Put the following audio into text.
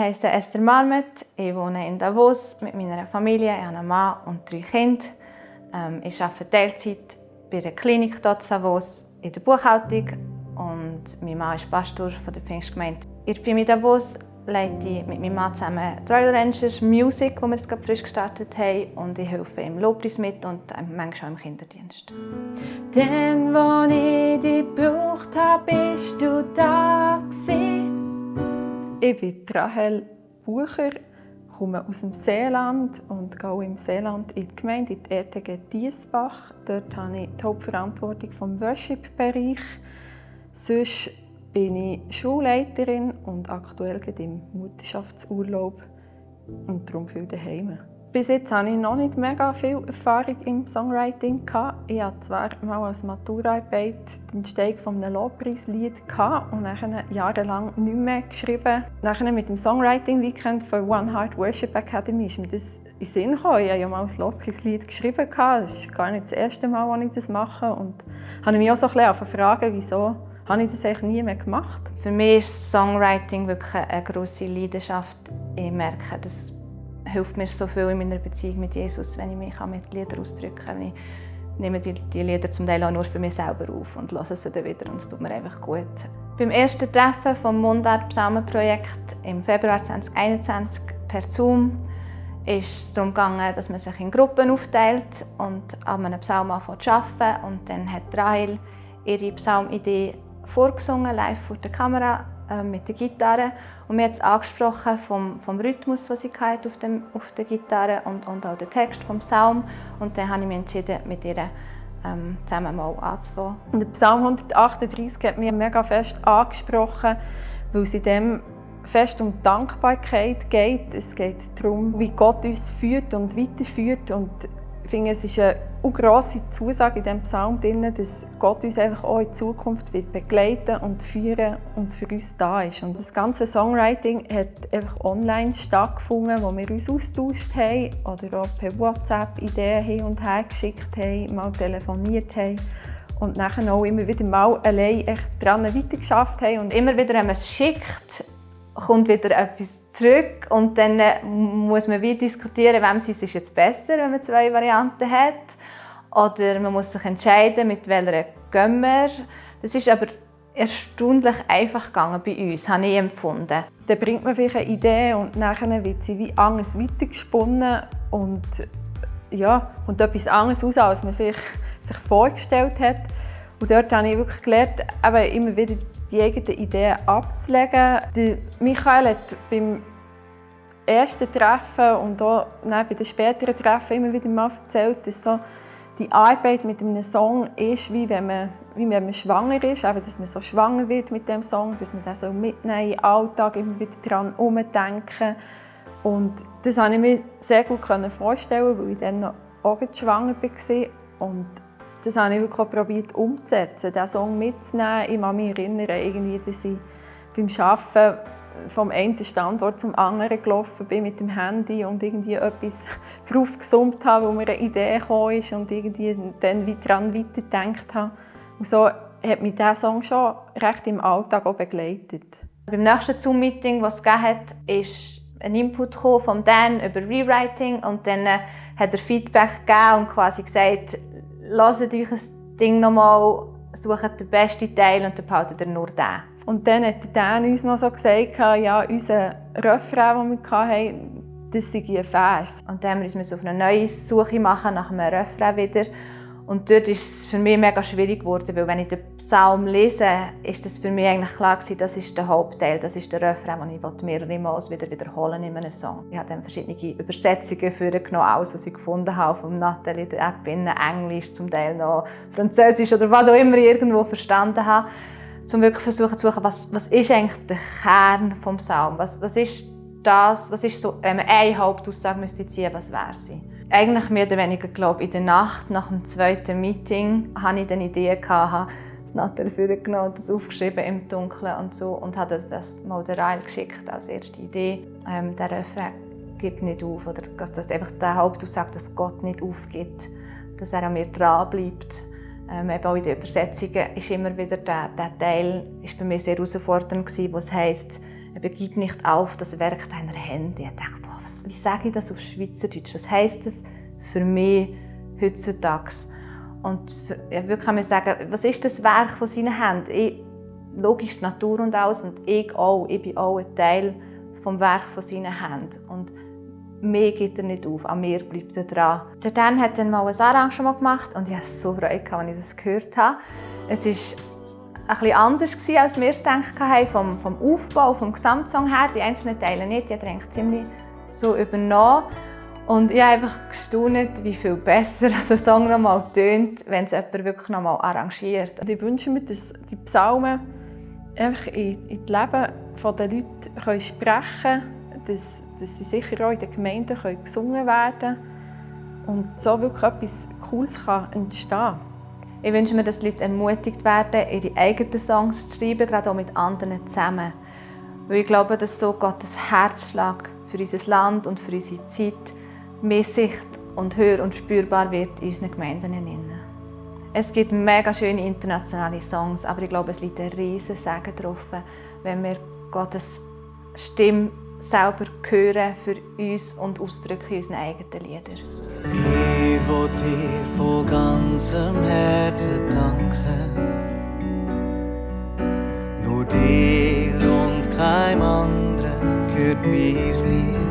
heiße Esther Marmet, ich wohne in Davos mit meiner Familie, ich habe einen Mann und 3 Kinder. Ich arbeite Teilzeit bei einer Klinik dort in Davos in der Buchhaltung und mein Mann ist Pastor von der Pfingstgemeinde. Ich bin in Davos, leite ich mit meinem Mann zusammen die Royal Rangers Music, wo wir jetzt gerade frisch gestartet haben, und ich helfe im Lobpreis mit und manchmal auch im Kinderdienst. Denn als ich dich gebraucht habe, bist du da gewesen. Ich bin Rahel Bucher, komme aus dem Seeland und gehe im Seeland in die Gemeinde, in die ETG Diesbach. Dort habe ich die Hauptverantwortung vom Worship-Bereich. Sonst bin ich Schulleiterin und aktuell im Mutterschaftsurlaub und darum viel daheim. Bis jetzt hatte ich noch nicht mega viel Erfahrung im Songwriting. Ich hatte zwar mal als Maturaarbeit den Steig von einem Lobpreislied und dann jahrelang nicht mehr geschrieben. Dann mit dem Songwriting Weekend von One Heart Worship Academy ist mir das in den Sinn gekommen. Ich habe ja mal ein Lobpreislied geschrieben. Das ist gar nicht das erste Mal, dass ich das mache. Und habe mich auch so ein bisschen fragen, wieso habe ich das eigentlich nie mehr gemacht. Für mich ist Songwriting wirklich eine grosse Leidenschaft. Ich merke, das hilft mir so viel in meiner Beziehung mit Jesus, wenn ich mich mit Liedern ausdrücken kann. Ich nehme die Lieder zum Teil auch nur für mich selber auf und höre sie dann wieder und es tut mir einfach gut. Beim ersten Treffen vom Mundart-Psalmen-Projekt im Februar 2021 per Zoom ist es darum gegangen, dass man sich in Gruppen aufteilt und an einem Psalm anfängt zu arbeiten. Und dann hat Rahel ihre Psalmidee vorgesungen, live vor der Kamera mit der Gitarre. Und mir hat es angesprochen vom Rhythmus, den sie auf der Gitarre und auch den Text vom Psalm. Und dann habe ich mich entschieden, mit ihr zusammen mal anzufangen. Der Psalm 138 hat mich mega fest angesprochen, weil es in dem fest um Dankbarkeit geht. Es geht darum, wie Gott uns führt und weiterführt. Und ich finde, es ist eine grosse Zusage in diesem Psalm drin, dass Gott uns einfach auch in Zukunft wird begleiten und führen und für uns da ist. Und das ganze Songwriting hat einfach online stattgefunden, wo wir uns austauscht haben oder auch per WhatsApp Ideen hin und her geschickt haben, mal telefoniert haben und nachher auch immer wieder mal allein echt daran weitergeschafft haben. Und immer wieder, wenn man es schickt, kommt wieder etwas zurück und dann muss man wieder diskutieren, wem es ist jetzt besser, wenn man 2 Varianten hat. Oder man muss sich entscheiden, mit welcher gehen wir. Das ist aber erstaunlich einfach gegangen bei uns, habe ich empfunden. Dann bringt man vielleicht eine Idee und nachher wird sie wie anders weitergesponnen und ja, kommt etwas anderes raus, als man vielleicht sich vorgestellt hat. Und dort habe ich wirklich gelernt, immer wieder die eigenen Ideen abzulegen. Michael hat beim ersten Treffen und auch bei den späteren Treffen immer wieder mal erzählt, dass so die Arbeit mit einem Song ist, wie wenn man schwanger ist, dass man so schwanger wird mit dem Song, dass man das so mitnehmen in den Alltag, immer wieder daran umdenken. Und das konnte ich mir sehr gut vorstellen, weil ich dann noch auch schwanger war. Und das habe ich wirklich probiert umzusetzen, diesen Song mitzunehmen. Ich kann mich erinnern, dass ich beim Arbeiten vom einen Standort zum anderen gelaufen bin mit dem Handy und etwas drauf gesummt habe, wo mir eine Idee kam und dann daran weitergedacht habe. Und so hat mich dieser Song schon recht im Alltag auch begleitet. Beim nächsten Zoom-Meeting, das es gegeben hat, ist ein Input von Dan über Rewriting und dann hat er Feedback gegeben und quasi gesagt, hört euch das Ding nochmal, sucht den besten Teil und dann behaltet ihr nur den. Und dann hat Dan uns noch so gesagt, ja, unser Refrain, den wir hatten, das sei ein Vers. Und dann mussten wir uns auf eine neue Suche machen nach einem Refrain wieder. Und dort ist es für mich mega schwierig geworden, weil wenn ich den Psalm lese, ist das für mich eigentlich klar gewesen, das ist der Hauptteil, das ist der Refrain, den ich mehrere Mal wieder wiederholen in einem Song. Ich habe dann verschiedene Übersetzungen vorgenommen, alles, was ich gefunden habe, vom Nathalie der App in Englisch, zum Teil noch Französisch oder was auch immer ich irgendwo verstanden habe, um wirklich versuchen zu suchen, was ist eigentlich der Kern des Psalms, was ist das, was ist so, wenn man eine Hauptaussage müsste ziehen, was wäre sie? Eigentlich mehr oder weniger, glaube ich, in der Nacht nach dem zweiten Meeting hatte ich eine Idee, habe das Nathalie vorgenommen und das aufgeschrieben im Dunkeln und so und habe das mal der Rahel geschickt als erste Idee. Der Refrain gibt nicht auf, oder dass einfach der Hauptaussage, dass Gott nicht aufgibt, dass er an mir dranbleibt. Eben auch in den Übersetzungen ist immer wieder der Teil ist für mich sehr herausfordernd gewesen, wo es heisst, Begib nicht auf das Werk deiner Hände. Ich dachte, boah, wie sage ich das auf Schweizerdeutsch? Was heisst das für mich heutzutage? Und wirklich kann man sagen, was ist das Werk von seinen Händen? Logisch die Natur und alles und ich auch. Ich bin auch ein Teil vom Werk von seinen Händen. Und mir geht er nicht auf, an mir bleibt er dran. Der Dan hat dann mal ein Arrangement gemacht und ich hatte so Freude, als ich das gehört habe. Es war ein bisschen anders, als wir es gedacht haben, vom Aufbau, vom Gesamtsong her. Die einzelnen Teile nicht, die hat er eigentlich ziemlich so übernommen. Und ich habe einfach gestaunt, wie viel besser ein Song noch mal tönt, wenn es jemand wirklich noch mal arrangiert. Und ich wünsche mir, dass die Psalmen einfach in das Leben der Leute sprechen können, dass sie sicher auch in den Gemeinden gesungen werden können und so wirklich etwas Cooles entstehen kann. Ich wünsche mir, dass die Leute ermutigt werden, ihre eigenen Songs zu schreiben, gerade auch mit anderen zusammen. Weil ich glaube, dass so Gottes Herzschlag für unser Land und für unsere Zeit mehr Sicht und höher und spürbar wird in unseren Gemeinden. Es gibt mega schöne internationale Songs, aber ich glaube, es liegt ein riesen Segen drauf, wenn wir Gottes Stimme selber hören für uns und ausdrücken in unseren eigenen Liedern. Ich will dir von ganzem Herzen danken. Nur dir und keinem anderen gehört mein Lied.